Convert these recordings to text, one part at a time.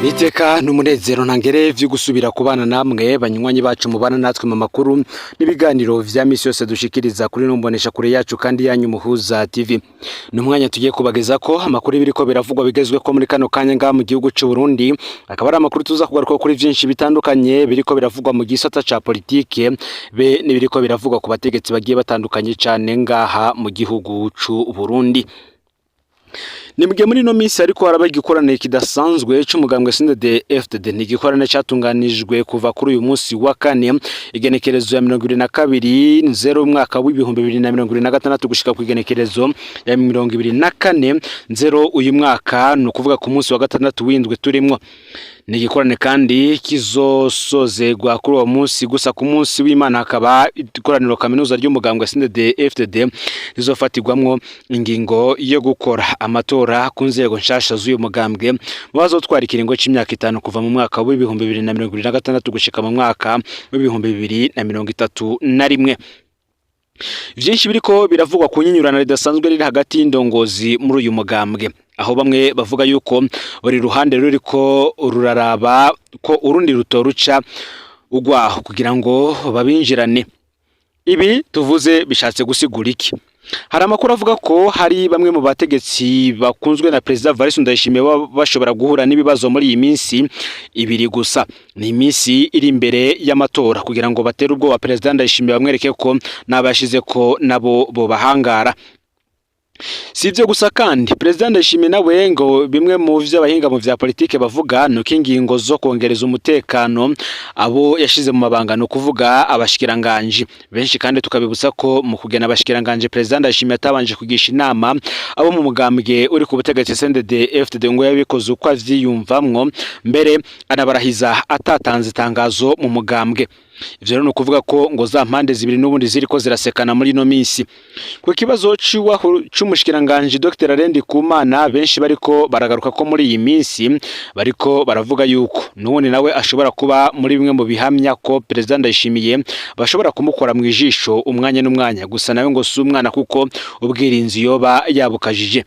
Niteka n'umunezero ntangere vyo gusubira kubana namwe banywanyi bacu mubana natwe mu makuru n'ibiganiro vya misi yose dushikiriza kuri numbonesha kure yacu kandi yanyu Muhuza TV. Ni umwanya tugiye kubageza ko amakuru biriko biravugwa bigezwe ko muri kano kanya ngaha mu gihugu c'u Burundi, akaba ari amakuru tuza kugaruka kuri vyinshi bitandukanye biriko biravugwa mu gisata ca politike be n'ibiriko biravugwa ku bategetsi bagiye batandukanye cane ngaha mu gihugu c'u Burundi. Ni mugihe muri ino minsi ariko haraba igikorane kidasanzwe c'umugambwe CNDD FDD. Ni igikorane catunganijwe kuva kuri uyu munsi wa kane, igenekerezo ya 22/0 umwaka w'2026, gushika ku igenekerezo ya 24/0 uyu mwaka, ni ukuvuga ku munsi wa gatandatu w'indwi turimwo. Ni igikorane kandi kizosozegwa kuri uwo munsi gusa, ku munsi w'Imana hakaba ikoraniro kaminuza ry'umugambwe CNDD FDD rizofatirwamwo ingingo yo gukora amatora ku nzego nshasha z'uyu mugambwe mu bazotwara ikiringo c'imyaka 5 kuva mu mwaka w'2026 gushika mu mwaka w'2031. Vyinshi biriko biravugwa ku nyinyurana ridasanzwe riri hagati y'indongozi muri uyu mugambwe, aho bamwe bavuga yuko buri ruhande ruriko ruraraba ko urundi rutoruca ugwaho kugira ngo babinjirane. Ibi tuvuze bishatse gusigura iki? Hari amakuru avuga ko hari bamwe mu bategetsi bakunzwe na Perezida Evariste Ndayishimiye bashobora guhura n'ibibazo muri iyi minsi 2 gusa, ni iminsi iri imbere y'amatora, kugira ngo batere ubwoba Perezida Ndayishimiye, bamwereke ko n'abashize ko nabo bobahangara. Si ibyo gusa kandi, Perezida Ndayishimiye nawe ngo bimwe mu vyo abahinga mu vya politike bavuga nuko ingingo zo kongereza umutekano abo yashize mu mabanga, ni ukuvuga abashikiranganji benshi. Kandi tukabibutsa ko mu kugena abashikiranganji Perezida Ndayishimiye atabanje kugisha inama abo mu mugambwe uri ku butegetsi CNDD FDD, ngo yabikoze uko avyiyumvamwo, mbere anabarahiza atatanze itangazo mu mugambwe. Ivyo rero ni ukuvuga ko ngo za mpande zibiri n'ubundi ziriko zirasekana muri ino minsi. Ku kibazo c'umushikiranganji Dr Alain Ndikumana, benshi bariko baragaruka ko muri iyi minsi bariko baravuga yuko n'ubundi nawe ashobora kuba muri bimwe mu bihamya ko Perezida Ndayishimiye bashobora kumukora mu ijisho umwanya n'umwanya. Gusa nawe ngo si umwana, kuko ubwirinzi yoba yabukajije.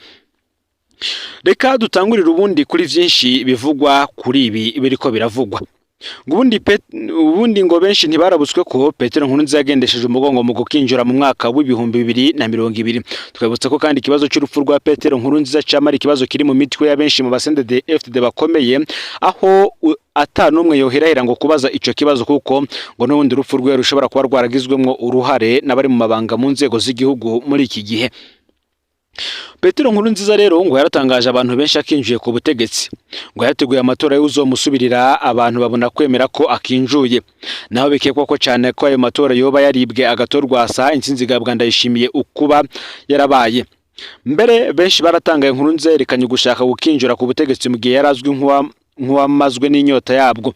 Reka dutangurire ubundi kuri vyinshi bivugwa kuri ibi biriko biravugwa. Ngo ubundi ngo benshi ntibarabutswe ko Petero Nkurunziza yagendesheje umugongo mu gukinjura mu mwaka w'2020. Twibutsa ko kandi ikibazo cy'urupfu rwa Petero Nkurunziza camara ikibazo kiri mu mitwe ya benshi mu ba CNDD FDD bakomeye, aho ata n'umwe yoherahera ngo kubaza ico kibazo, kuko ngo n'ubundi urupfu rwe rushobora kuba rwaragizwemwo uruhare n'abari mu mabanga mu nzego z'igihugu muri iki gihe. Petero Nkurunziza rero ngo yaratangaje abantu benshi akinjiye ku butegetsi. Ngo yateguye amatora y'uzomusubirira, abantu babona kwemera ko akinjuye, naho bikekwa ko cyane ko ayo matora yoba yaribwe agatorwasa, intsinzi igabwa Ndayishimiye ukuba yarabaye. Mbere benshi baratangaye Nkurunziza yerekanye gushaka gukinjura ku butegetsi mu gihe yarazwi nk'uwamazwe n'inyota yabwo.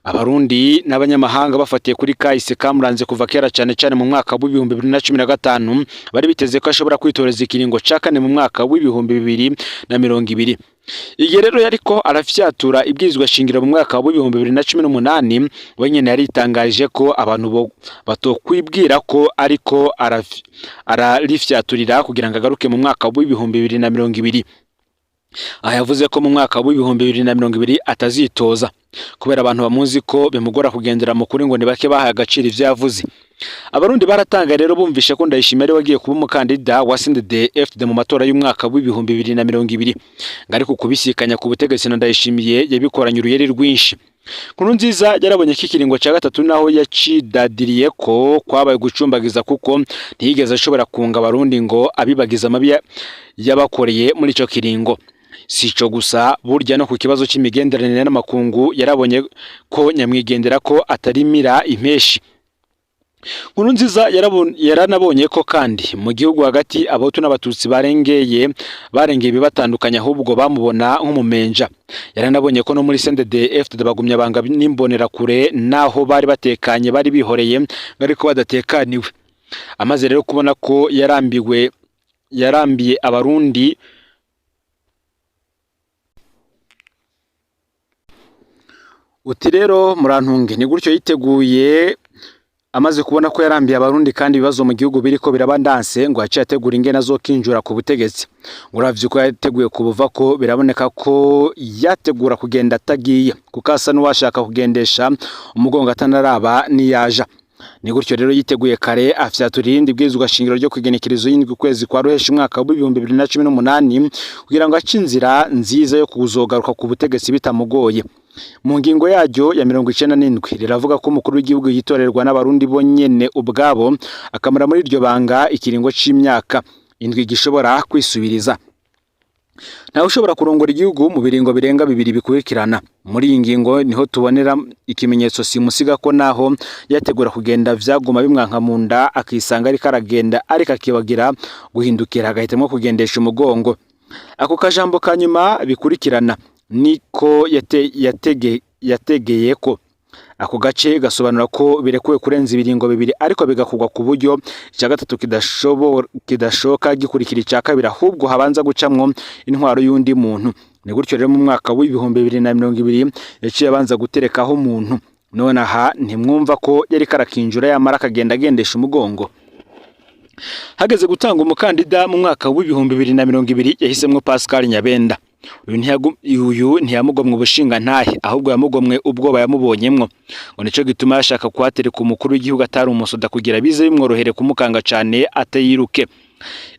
Abarundi n'abanyamahanga bafatiye kuri kahise kamuranze kuva kera, cyane cyane mu mwaka w'2015, bari biteze ko ashobora kwitoreza ikiringo ca kane mu mwaka w'2020. Igihe rero yariko arafyatura ibwirizwa shingiro mu mwaka w'2018, wenyene yaritangarije ko abantu batokwibwira ko ariko ararifyaturira kugira ngo agaruke mu mwaka w'2020. Aha yavuze ko mu mwaka w'2020 atazitoza, kubera abantu bamuzi ko bimugora kugendera mu kuri, ngo ni bake bahaye agaciro ivyo yavuze. Abarundi baratanga rero bumvishe ko Ndayishimiye ari wagiye kuba umukandida wa CNDD FDD mu matora y'umwaka w'2020, ngo ariko kubisikanya ku butegetsi na Ndayishimiye yabikoranye uruyeri rwinshi. Nkurunziza yarabonye ko ikiringo cya gatatu naho yacidadiriye ko kwabaye gucumbagiza, kuko ntiyigeze ashobora kunga Abarundi ngo abibagize amabi yabakoreye muri ico kiringo. Si ico gusa, burya no ku kibazo c'imigenderanire n'amakungu yarabonye ko nyamwigendera ko atarimira impeshi. Nkurunziza yaranabonye ko kandi mu gihugu hagati Abahutu n'Abatutsi barengeye ibibatandukanya, ahubwo bamubona nk'umumenja. Yaranabonye ko no muri CNDD FDD bagumya banga n'imbonerakure, naho bari batekanye bari bihoreye ariko badatekaniwe. Amaze rero kubona ko yarambiwe, yarambiye Abarundi, uti rero murantunge ni gutyo yiteguye. Amaze kubona ko yarambiye Abarundi kandi ibibazo mu gihugu biriko biraba ndanse, ngo yaciye ategura ingene azokinjura ku butegetsi. Uravye uko yateguye kubuva ko biraboneka ko yategura kugenda atagiye, kuko asa n'uwashaka kugendesha umugongo atanaraba niyaja. Ni gutyo rero yiteguye kare, afyatura irindi bwirizwa shingiro ryo kwigenekerezo y'indwi ukwezi kwa Ruheshi umwaka w'2018 kugira ngo ace inzira nziza yo kuzogaruka ku butegetsi bitamugoye. Mu ngingo yaryo ya 97 riravuga ko umukuru w'igihugu yitorerwa n'Abarundi bonyene ubwabo, akamara muri iryo banga ikiringo c'imyaka 7 gishobora kwisubiriza. Ntawe ushobora kurongora igihugu mu biringo birenga bibiri bikurikirana. Muri iyi ngingo niho tubonera ikimenyetso simusiga ko naho yategura kugenda vyaguma bimwanka mu nda, akisanga ariko aragenda ariko akibagira guhindukira, agahitamwo kugendesha umugongo. Ako kajambo ka nyuma bikurikirana niko yategeye ko ako gace gasobanura ko birekuwe kurenza ibiringo bibiri, ariko bigakorwa ku buryo icya gatatu kidashoka gikurikira icya kabiri, ahubwo habanza gucamwo intwaro y'undi muntu. Ni gutyo rero mu mwaka w'2020 yaciye abanza guterekaho umuntu. None aha ntimwumva ko yari karakinjura yamara akagenda agendesha umugongo? Hageze gutanga umukandida mu mwaka w'2020 yahisemwo Pascal Nyabenda. Uyu ntiyamugomwe ubushingantahe, ahubwo yamugomwe ubwoba yamubonyemwo. Ngo nico gituma yashaka kuhatereka umukuru w'igihugu atari umusoda, kugira bize bimworohere kumukanga cane atayiruke.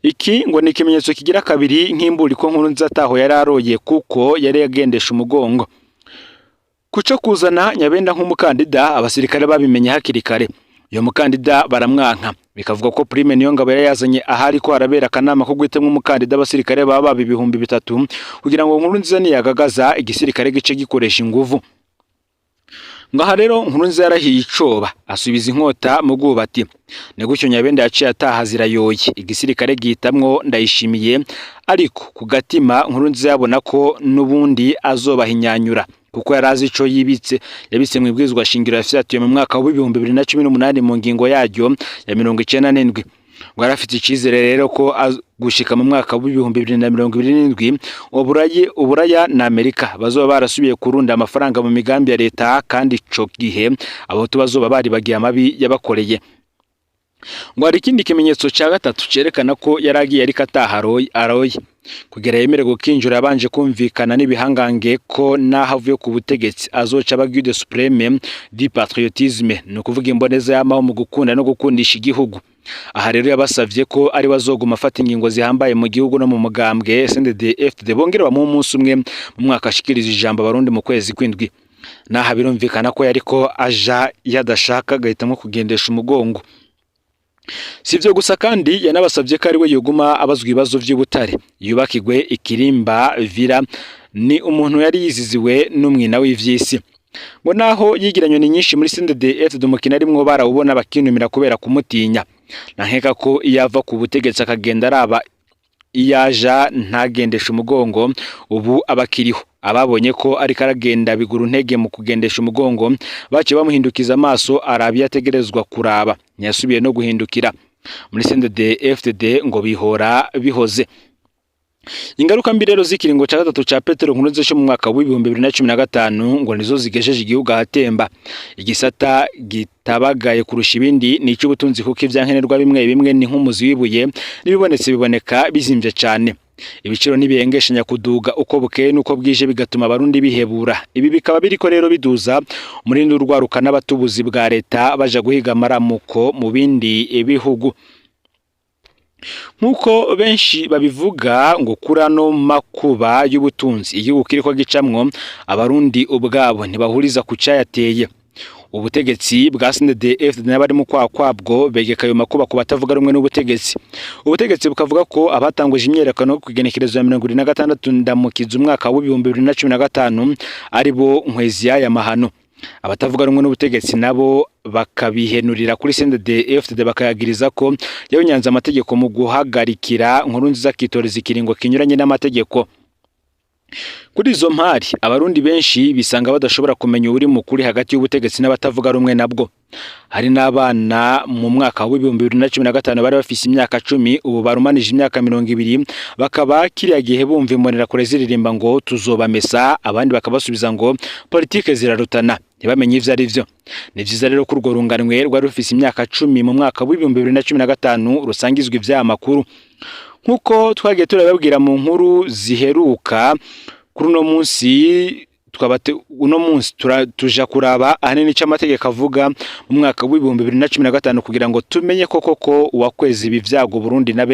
Iki ngo ni ikimenyetso kigira kabiri nk'imburi ko Nkurunziza ataho yari aroye, kuko yari yagendesha umugongo. Kuco kuzana Nyabenda nk'umukandida, abasirikare babimenye hakiri kare. Uyo mukandida baramwanka, bikavuga ko Prime Niyongabo yari yazanye ahari ko harabera akanama ko guhitamwo umukandida abasirikare baba baba 3000, kugira ngo Nkurunziza niyagagaza igisirikare gice gikoresha inguvu. Ngaha rero Nkurunziza yarahiye icoba, asubiza inkota mu bwubati. Ni gutyo Nyabenda yaciye ataha zirayoye, igisirikare gihitamwo Ndayishimiye, ariko ku gatima Nkurunziza yabona ko n'ubundi azobahinyanyura, kuko yari azi ico yibitse yabitse mu ibwirizwa shingiro yafyatuye mu mwaka w'2018 mu ngingo yaryo ya 97. Ngo yari afite icizere rero ko gushika mu mwaka w'2027 Uburaya na Amerika bazoba barasubiye kurunda amafaranga mu migambi ya leta, kandi ico gihe Abahutu bazoba baribagiye amabi yabakoreye. Ngo hari ikindi kimenyetso ca gatatu cerekana ko yari agiye ariko ataha aroye. Kugira yemere gukinjura, yabanje kumvikana n'ibihangange ko naho avuye ku butegetsi azoca aba guide suprême du patriotisme, ni ukuvuga imboneza y'amaho mu gukunda no gukundisha igihugu. Aha rero yabasavye ko ari bazoguma afata ingingo zihambaye mu gihugu no mu mugambwe CNDD FDD, bongere bamuhe umunsi umwe mu mwaka ashikiriza ijambo Abarundi mu kwezi kw'indwi. Naha birumvikana ko yariko aja yadashaka, agahitamwo kugendesha umugongo. Si ivyo gusa kandi, yanabasavye ko ari we yoguma abazwa ibibazo vy'ubutare, yubakigwe ikirimba vira. Ni umuntu yari yiziziwe n'umwina w'ivyisi. Ngo naho yigira nyoni nyinshi muri CNDD FDD, umukino arimwo barawubona bakinumira kubera kumutinya. Nankeka ko iyo ava ku butegetsi akagenda araba iyaja ntagendesha umugongo, ubu abakiriho. Ababonye ko ariko aragenda bigura intege mu kugendesha umugongo baciye bamuhindukiza amaso, araba iyo ategerezwa kuraba, ntiyasubiye no guhindukira. Muri CNDD FDD ngo bihora bihoze. Ingaruka mbi rero z'ikiringo ca gatatu ca Petero Nkurunziza cyo mu mwaka w'2015 ngo nizo zigejeje igihugu ahatemba. Igisata gitabagaye kurusha ibindi ni icy'ubutunzi, kuko ivyankenerwa bimwe bimwe ni nk'umuzi w'ibuye, n'ibibonetse biboneka bizimvye cane. Ibiciro ntibihengeshanya kuduga uko bukeye n'uko bwije, bigatuma Abarundi bihebura. Ibi bikaba biriko rero biduza umurindi urwaruka n'abatubuzi bwa leta baja guhiga amaramuko mu bindi bihugu. Nk'uko benshi babivuga, ngo kuri ano makuba y'ubutunzi igihugu kiriko gicamwo, Abarundi ubwabo ntibahuriza ku cayateye. Ubutegetsi bwa CNDD-FDD n'abari mu kwaha kwabwo begeka ayo makuba ku batavuga rumwe n'ubutegetsi. Ubutegetsi bukavuga ko abatanguje imyiyerekano ku igenekerezo ya 26 Ndamukiza umwaka w'2015 ari bo nkwezi y'aya mahano. Abatavuga rumwe n'ubutegetsi nabo bakabihenurira kuri CNDD-FDD, bakayagiriza ko yawunyanze amategeko mu guhagarikira Nkurunziza akitoreza ikiringo kinyuranye n'amategeko. Kuri izo mpari, Abarundi benshi bisanga badashobora kumenya uri mukuri hagati y'ubutegetsi n'abatavuga rumwe nabwo. Hari n'abana mu mwaka w'2015 bari bafise imyaka 10, ubu barumanije imyaka 20, bakaba kiriya gihe bumva Imbonerakure ziririmba ngo "Tuzobamesa", abandi bakabasubiza ngo "Politike zirarutana", ntibamenye ivyo ari vyo. Ni vyiza rero ko urwo runganwe rwari rufise imyaka 10 mu mwaka w'2015 rusangizwa ivy'aya makuru. Nk'uko twagiye turababwira mu nkuru ziheruka, kuri uno munsi twabate uno munsi tuja kuraba ahanini ico amategeko avuga mu mwaka w'2015, kugira ngo tumenye ko koko uwakweza ibi vyago Burundi na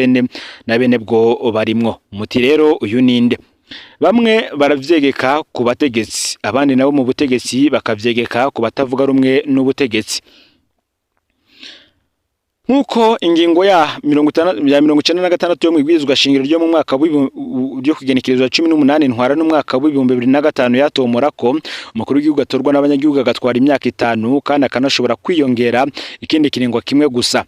bene bwo barimwo. Muti rero uyu ninde? Bamwe baravyegeka ku bategetsi, abandi nabo mu butegetsi bakavyegeka ku batavuga rumwe n'ubutegetsi. Nk'uko ingingo ya 96 yo mu ibwirizwa shingiro ryo mu mwaka ryo kugenekerezwa 18 ntwara n'umwaka w'2005 yatomora ko umukuru w'igihugu atorwa n'abanyagihugu, agatwara imyaka 5, kandi akanashobora kwiyongera ikindi kiringo kimwe gusa.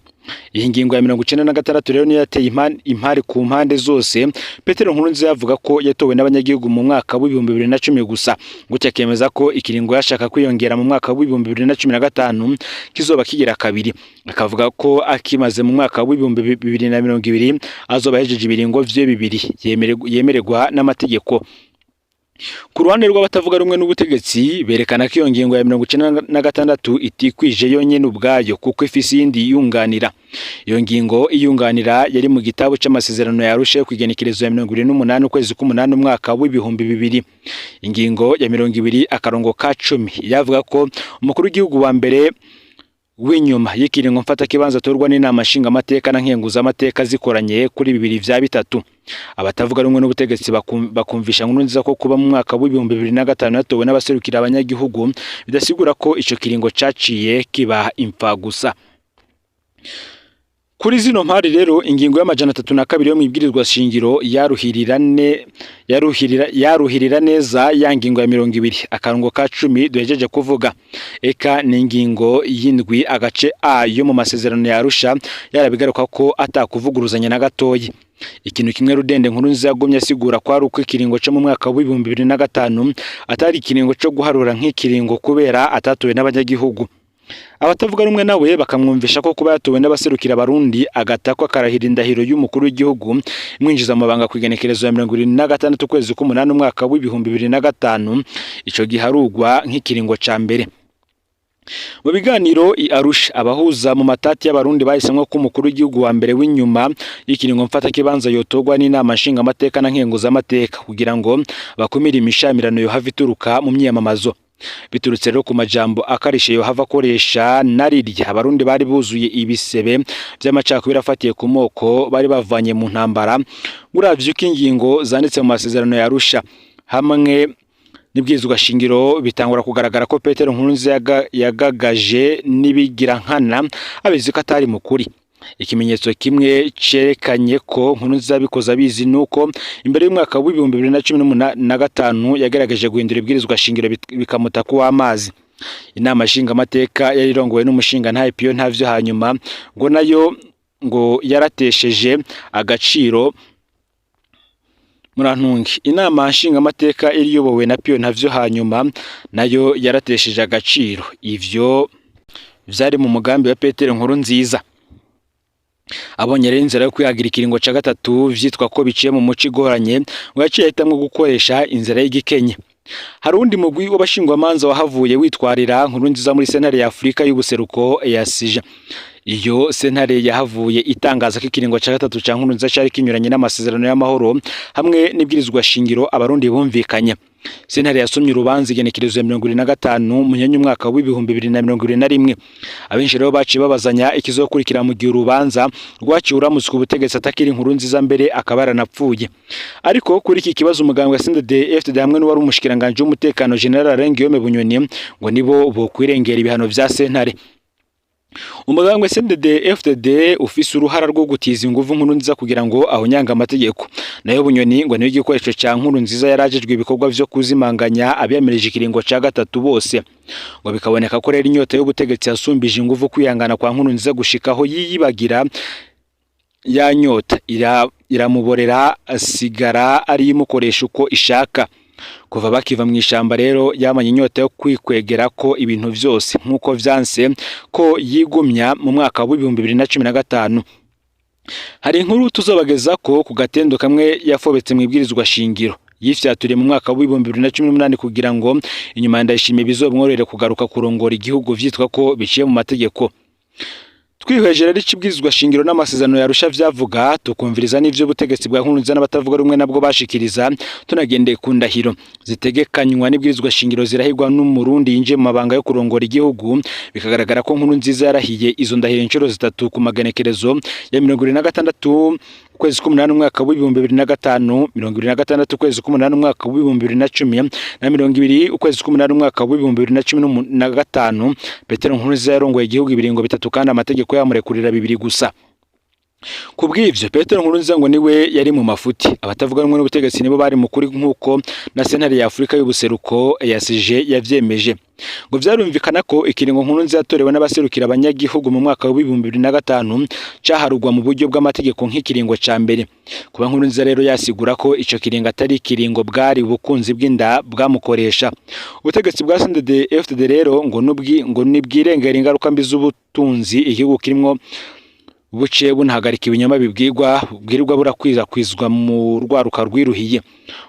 Iyi ngingo ya 96 rero niyo yateye impari ku mpande zose. Petero Nkurunziza yavuga ko yatowe n'abanyagihugu mu mwaka w'2010 gusa, gutya akemeza ko ikiringo yashaka kwiyongera mu mwaka w'2015 kizoba kigira kabiri, akavuga ko akimaze mu mwaka w'2020 azoba yahejeje ibiringo vye bibiri yemererwa n'amategeko. Ku ruhande rw'abatavuga rumwe n'ubutegetsi, berekana ko iyo ngingo ya 96 itikwije yonyene ubwayo, kuko ifise iyindi yunganira. Iyo ngingo iyunganira yari mu gitabo c'amasezerano ya Arusha yo kw'igenekerezo ya 28 ukwezi k'umunani umwaka w'2000. Ingingo ya 20 akarongo ka 10 yavuga ko umukuru w'igihugu wa mbere w'inyuma y'ikiringo mfatakibanza atorwa n'Inama Nshingamateka na Nkenguzamateka zikoranye kuri bibiri vya bitatu. Abatavuga rumwe n'ubutegetsi bakumvisha Nkurunziza ko kuba mu mwaka w'2005 yatowe n'abaserukira abanyagihugu bidasigura ko ico kiringo caciye kiba imfa gusa. Kuri zino mpari rero, ingingo ya 302 yo mu ibwirizwa shingiro yaruhirira neza ya ngingo ya 20 akarongo ka 10 duhejeje kuvuga. Eka ni ingingo y'indwi agace A yo mu masezerano ya Arusha yarabigaruka ko atakuvuguruzanya na gatoyi. Ikintu kimwe rudende Nkurunziza yagumye asigura ko ari uko ikiringo co mu mwaka w'2005 atari ikiringo co guharura nk'ikiringo, kubera atatowe n'abanyagihugu. Abatavuga rumwe nawe bakamwumvisha ko kuba yatowe n'abaserukira Abarundi, agatako akarahira indahiro y'umukuru w'igihugu imwinjiza mu mabanga ku igenekerezo ya 26 ukwezi k'umunani umwaka w'2005, ico giharugwa nk'ikiringo ca mbere. Mu biganiro i Arusha, abahuza mu matati y'Abarundi bahisemwo ko umukuru w'igihugu wa mbere w'inyuma y'ikiringo mfatakibanza yotorwa n'Inama Nshingamateka na Nkenguzamateka, kugira ngo bakumire imishamirano yohava ituruka mu myiyamamazo. Biturutse rero ku majambo akarishe yohava akoresha, narirya Abarundi bari buzuye ibisebe vy'amacakubiri afatiye ku moko bari bavanye mu ntambara. Uravye uko ingingo zanditse mu masezerano ya Arusha hamwe n'ibwirizwa shingiro, bitangura kugaragara ko Petero Nkurunziza yagagaje n'ibigira nkana, abizi ko atari mukuri. Ikimenyetso kimwe cerekanye ko Nkurunziza yabikoze abizi nuko imbere y'umwaka w'2015 yagerageje guhindura ibwirizwa shingiro, bikamuta kuw'amazi. Inama Nshingamateka yari irongowe n'umushinga ntahe Piyo Ntavyo hanyuma, ngo nayo ngo yaratesheje agaciro, murantunge, Inama Nshingamateka yari iyobowe na Piyo Ntavyo hanyuma nayo yaratesheje agaciro ivyo vyari mu mugambi wa Petero Nkurunziza. Abonye rero inzira yo kwihagira ikiringo ca gatatu vyitwa ko biciye mu muco igoranye, ngo yaciye ahitamwo gukoresha inzira y'igikenye. Hari uwundi mugwi w'abashingwamanza wahavuye witwarira Nkurunziza muri Sentare ya Afurika y'Ubuseruko, EACJ. Iyo sentare yahavuye itangaza ko ikiringo ca gatatu ca Nkurunziza cari kinyuranye n'amasezerano y'amahoro hamwe n'ibwirizwa shingiro Abarundi bumvikanye. Sentare yasomye urubanza igenekerezo ya 25 Munyanya umwaka w'2021. Abenshi rero baciye babazanya ikizokurikira mu gihe urubanza rwaciye uramutswe ubutegetsi atakiri Nkurunziza, mbere akaba yaranapfuye. Ariko kuri iki kibazo, umugambwe wa CNDD FDD hamwe n'uwari umushikiranganje w'umutekano, General Alain Guillaume Bunyoni, ngo nibo bokwirengera ibihano vya sentare. Umugambwe CNDD FDD ufise uruhara rwo gutiza inguvu Nkurunziza kugira ngo ahonyanga amategeko, nayo Bunyoni ngo niwe igikoresho ca Nkurunziza, yarajejwe ibikorwa vyo kuzimanganya abiyamirije ikiringo ca gatatu bose. Ngo bikaboneka ko rero inyota y'ubutegetsi yasumbije inguvu kwihangana kwa Nkurunziza, gushikaho yiyibagira ya nyota, iramuborera, asigara ari imukoresha uko ishaka. Kuva bakiva mu ishamba rero yamanye inyota yo kwikwegera ko ibintu vyose, nk'uko vyanse ko yigumya mu mwaka w'2015. Hari inkuru tuzobageza ko ku gatendo kamwe yafobetse mu ibwirizwa shingiro yifyaturiye mu mwaka w'2018 kugira ngo inyuma ya Ndayishimiye bizomworohere kugaruka kurongora igihugu vyitwa ko biciye mu mategeko. Twihweje rero icibwirizwa shingiro n'amasezerano yarusha vyavuga, tukumviriza n'ivyo ubutegetsi bwa Nkurunziza n'abatavuga rumwe nabwo bashikiriza, tunagendeye ku ndahiro zitegekanywa n'ibwirizwa shingiro zirahirwa n'Umurundi yinjiye mu mabanga yo kurongora igihugu, bikagaragara ko Nkurunziza yarahiye izo ndahiro inshuro zitatu ku magenekerezo ya 26 ukwezi k'umunani umwaka w'2005, 26 ukwezi k'umunani umwaka w'2010 na 20 ukwezi k'umunani umwaka w'2015. Petero Nkurunziza yarongoye igihugu ibiringo bitatu kandi amategeko yamurekurira bibiri gusa. Kubw'ivyo, Petero Nkurunziza ngo niwe yari mu mafuti, abatavuga rumwe n'ubutegetsi nibo bari mu kuri, nk'uko na sentare ya Afurika y'ubuseruko EACG yavyemeje. Ngo vyarumvikana ko ikiringo Nkurunziza yatorewe n'abaserukira abanyagihugu mu mwaka w'2005 caharugwa mu buryo bw'amategeko nk'ikiringo ca mbere. Kuba Nkurunziza rero yasigura ko ico kiringo atari ikiringo, bwari ubukunzi bw'inda bwamukoresha. Ubutegetsi bwa CNDD FDD rero ngo nubwi ngo nibwirengera ingaruka mbi z'ubutunzi igihugu kirimwo, buciye bunahagarika ibinyoma bibwirwa bwirirwa burakwirakwizwa mu rwaruka rwiruhiye.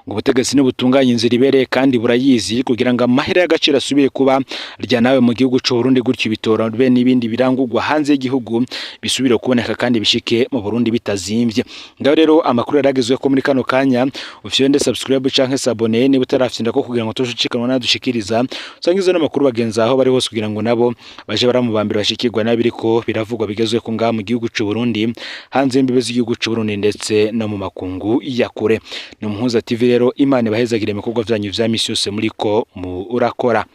Ngo ubutegetsi nibutunganya inzira ibereye kandi burayizi kugira ngo amahera y'agaciro asubire kuba rya nawe mu gihugu c'u Burundi, gutyo ibitora be n'ibindi birangurwa hanze y'igihugu bisubire kuboneka kandi bishike mu Burundi bitazimvye. Ngaho rero amakuru yaragezwe ko muri kano kanya. Ufyonde subscribe canke s'abonner niba utarafyonda ko kugira ngo tushikanwa nadushikiriza, usangize n'amakuru bagenzi aho bari hose kugira ngo nabo baje baramubambira bashikirwa n'abiriko biravugwa bigezwe ko ngaha mu gihugu c'u Burundi, hanze y'imbibe z'igihugu c'u Burundi ndetse no mu makungu ya kure. Ni Umuhuza TV rero, Imana ibahezagire ibikorwa vyanyu vya misi yose muriko murakora.